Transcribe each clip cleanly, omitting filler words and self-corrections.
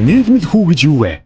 Нийлмэл хүү гэж юу вэ?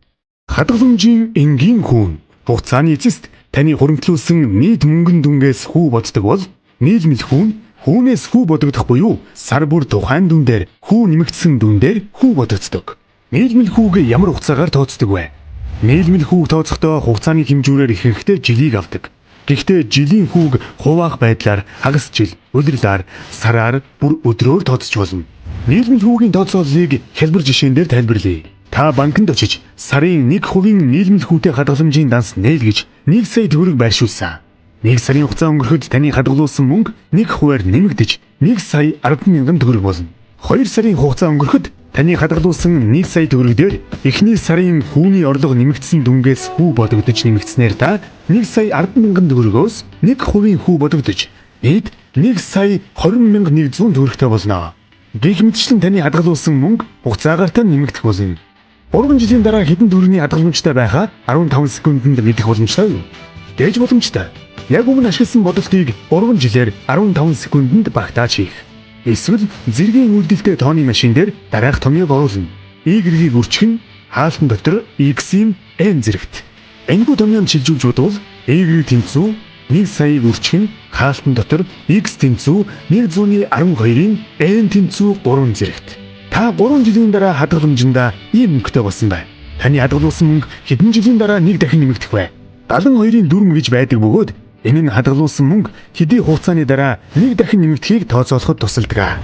Хадгаламжийн энгийн хүү нь хугацааны эцэст таны хуримтлуулсан нийт мөнгөн дүнгээс хүү боддог бол нийлмэл хүү нь хүүнээс хүү бодогдох буюу сар бүр тухайн дүн дээр хүү нэмэгдсэн дүн дээр хүү бодогддог. Нийлмэл хүүг ямар хугацаагаар тооцдог вэ? Нийлмэл хүүг тооцохдоо хугацааны хэмжүүрээр ихэнхдээ жилийг авдаг. Гэхдээ жилийн хүүг хуваах байдлаар хагас жил, улирлаар, сараар, бүр өдрөөр тооцож болно. Нийлмэл хүүгийн тооцооллыг хялбар жишээн дээр тайлбарлая. Та банкнд очиж сарын 1% нийлмэл хүүтэй хадгаламжийн данс нээл гэж 1 сая төгрөг байршуулсан. 1 сарын хугацаа өнгөрөхөд таны хадгалуулсан мөнгө 1%-аар нэмэгдэж 1 сая 10 мянган төгрөг болно. 2 сарын хугацаа өнгөрөхөд таны хадгалуулсан 1 сая төгрөг дээр эхний сарын хүүний орлого нэмэгдсэн дүнгээс хүү бодогдож нэмэгдсэнээр та 1 сая 10 мянган төгрөгөөс 1% хүү бодогдож нийт 1 сая 20 мянга 100 төгрөгтэй болно. Гэх мэтчлэн таны хадгалуулсан мөнгө хугацаагаартай нэмэгдэх болно. 3 жилийн дараа хэдэн төгрөгийн хадгаламжтай байхаа 15 секундэд мэдэх боломжтой юу? Дээж боломжтой. Яг өмнө ашигласан бодолтыг 3 жилээр 15 секундэд багтааж хийх. Эсвэл зэргийн үйлдэлтэй тооны машин дээр дараах томьёог оруулна. Y-ийг үрчих нь хаалтан дотор X-ийн N зэрэгт. Энэхүү томьёонд шилжүүлж бодвол Y тэнцүү 1 саяыг үрчих нь хаалтан дотор X тэнцүү 112-ын N тэнцүү 3 зэрэгт. Та 3 жилийн дараа хадгаламжиндаа ийм мөнгөтэй болсон байна. Таны хадгалуулсан мөнгө хэдэн жилийн дараа нэг дахин нэмэгдэх вэ? 72-ын дүрм гэж байдаг бөгөөд энэ нь хадгалуулсан мөнгө хэдий хугацааны дараа нэг дахин нэмэгдэхийг тооцоолоход тусалдаг.